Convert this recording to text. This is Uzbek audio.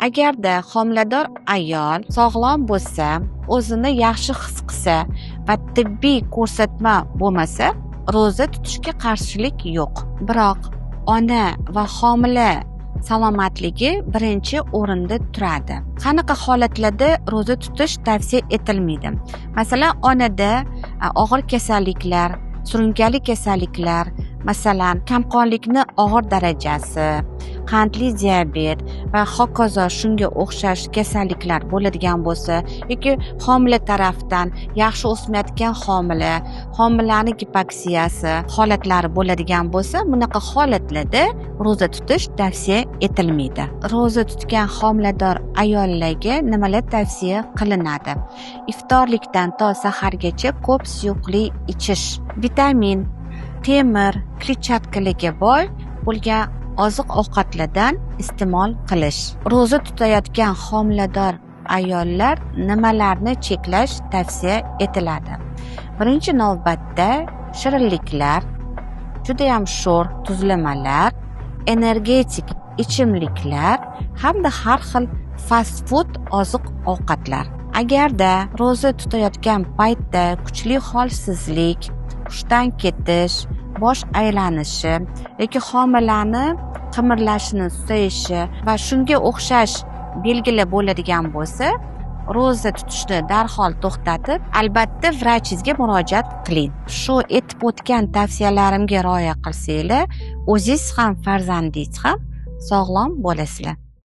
Agarda homilador ayol sog'lom bo'lsa, o'zini yaxshi his qilsa va tibbiy ko'rsatma bo'lmasa, ro'za tutishga qarshilik yo'q. Biroq ona va homila salomatligi birinchi o'rinda turadi. Qanaqa holatlarda ro'za tutish tavsiya etilmaydi? Masalan, onada og'ir kasalliklar, surunkali kasalliklar, masalan, kamqonlikni og'ir darajasi, qandli diabet va hokazo shunga o'xshash kasalliklar bo'ladigan bo'lsa yoki homila tarafdan yaxshi o'smayotgan homila, homilani gipoksiyasi holatlari bo'ladigan bo'lsa, bunaqa holatlarda ro'za tutish tavsiya etilmaydi. Ro'za tutgan homilador ayollarga nimalar tavsiya qilinadi? Iftorlikdan to sahargacha ko'p suyuqlik ichish, vitamin, temir, kletchatkalarga boy bo'lgan oziq-ovqatlardan iste'mol qilish. Ro'za tutayotgan homilador ayollar nimalarni cheklash tavsiya etiladi? Birinchi navbatda shirinliklar, judayam sho'r tuzlamalar, energetik ichimliklar hamda har xil fast food oziq-ovqatlar. Agarda ro'za tutayotgan paytda kuchli holsizlik, hushdan ketish, bosh aylanishi yoki homilani qimirlashini susayishi va shunga o'xshash belgilar bo'ladigan bo'lsa, ro'za tutishni darhol to'xtatib, albatta vrachingizga murojaat qiling. Shu aytib o'tgan tavsiyalarimga rioya qilsanglar, o'zingiz ham, farzandingiz ham sog'lom bo'lasizlar.